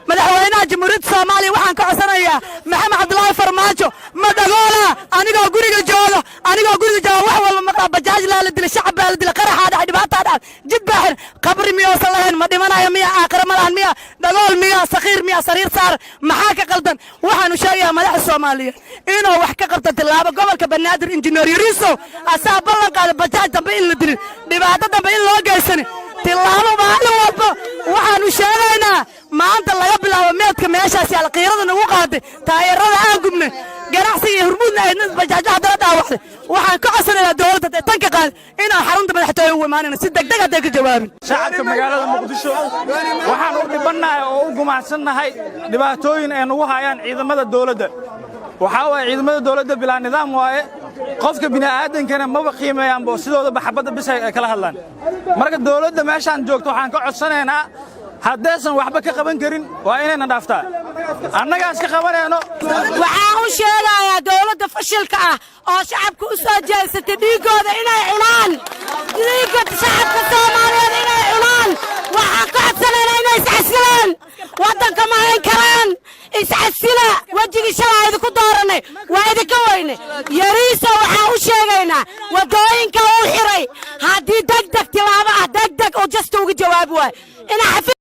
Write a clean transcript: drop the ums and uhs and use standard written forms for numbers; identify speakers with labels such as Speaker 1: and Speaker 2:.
Speaker 1: Madaxweynaha Jamhuuriyadda Soomaaliya waxaan ka codsanayaa, Maxamed Cabdulaahi Farmaajo, ma dhagoola? Anigoo guriga jooga wax walba maqlaa. Bajaaj laa la dilay, shacab baa la dilay, qaraxaa dhacay, dhibaataa dhacay, jid baa xir. Qabri miyoosan lahayn? Ma dhimanayo miya? Aakhira ma lahan miya? Dhagool miya? Sakiir miya? Sariir saar, maxaa ka qaldan? Waxaanu sheegayaa madaxda Soomaaliyeed inuu wax ka qabto tilaabo gobolka Banaadir. Injineer Yariisow asaa ballan qaaday bajaaj dambe in la dilin, dhibaato dambe in loo geysanin. Tilaabo maalin walba waxaanu sheegaynaa. Maanta laga bilaabo meedka meeshaas yaala, qiirada nagu qaaday, taayarada aan gubnay, ganacsiga iyo Hurmuudna ahayd, bajaajo haddana dhaawacday. Waxaan ka codsanaynaa dowladda hadday tan ka qaaday inaan xarunta madaxtooye ugu imaanayno si degdeg hadday ka jawaabin.
Speaker 2: Shacabka magaalada Muqdisho waxaan u dhibannahay oo u gumacsannahay dhibaatooyin ay nagu hayaan ciidamada dawladda. Waxaa waaye, ciidamada dawladda bilaa nidaam waaye. Qofka bini'aadankana maba qiimeeyaanbo, sidoodaba xabadda bis ay kala hadlaan. Marka dawladda meeshaan joogto waxaan ka codsanaynaa, haddaysan waxba ka qaban karin, waa inayna dhaaftaa, annagaas ka qabanayno.
Speaker 3: Waxaan u sheegayaa dowladda fashilka ah oo shacabka u soo jeesatay dhiiggooda inay cunaan, dhiigga shacabka Soomaaliyeed inay cunaan, waxaan ka codsanaynaa inay iscasilaan. Waddanka ma hayn karaan. Iscasila. Wejigii shalaa idinku dooranay waa idinka weyne. Yariisa waxaan u sheegaynaa waddooyinka uu xiray, haddii degdeg tilaabo ah degdeg oo jasta uga jawaabi waayo inaa xafiis